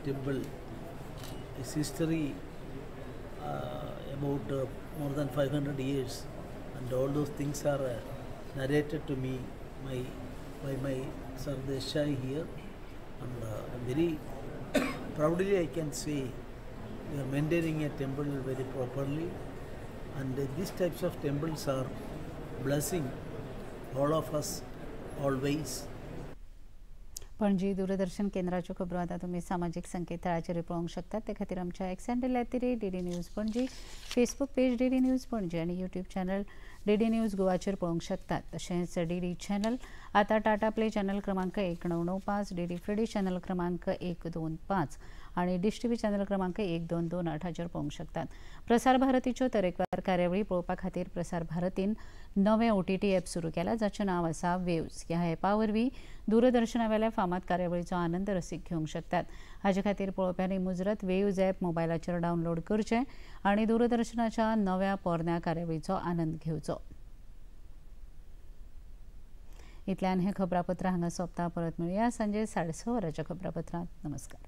temple is history about more than 500 years, and all those things are narrated to me by my Sardeshai here, and very proudly I can say we are maintaining a temple very properly, and these types of temples are blessing all of us always. Panaji Doordarshan केंद्राच्यो खबरो आतां तुमी सामाजीक संकेतथळाचेर पळोवंक शकतात. ते खातीर आमच्या X handle @DD News Panaji, Facebook page DD News Panaji आनी यूट्यूब चॅनल डीडी न्यूज गोवाचेर पळोवंक शकतात. तशेंच डीडी चॅनल आतां टाटा प्ले चॅनल क्रमांक 1995, डीडी फ्री चॅनल क्रमांक 125 आनी डिश टीव्ही चॅनल क्रमांक 1228 हाचेर पळोवंक शकतात. प्रसार भारतीच्यो तरेकवार कार्यावळी पळोवपा खातीर प्रसार भारतीन नवें OTT app सुरू केला, जाचें नांव आसा वेव्स. ह्या ॲपा वरवीं दूरदर्शनावेल्या फामाद कार्यावळीचो आनंद रसीक घेवंक शकतात. हाजे खातीर पळोवप्यांनी मुजरत वेव्ज ॲप मोबायलाचेर डावनलोड करचें आनी दूरदर्शनाच्या नव्या पोरण्या कार्यावळीचो आनंद घेवचो. इतल्यान हें खबरापत्र हांगा सोंपता. परत मेळुया सांजे 6:30 वरांच्या खबरापत्रांत. नमस्कार.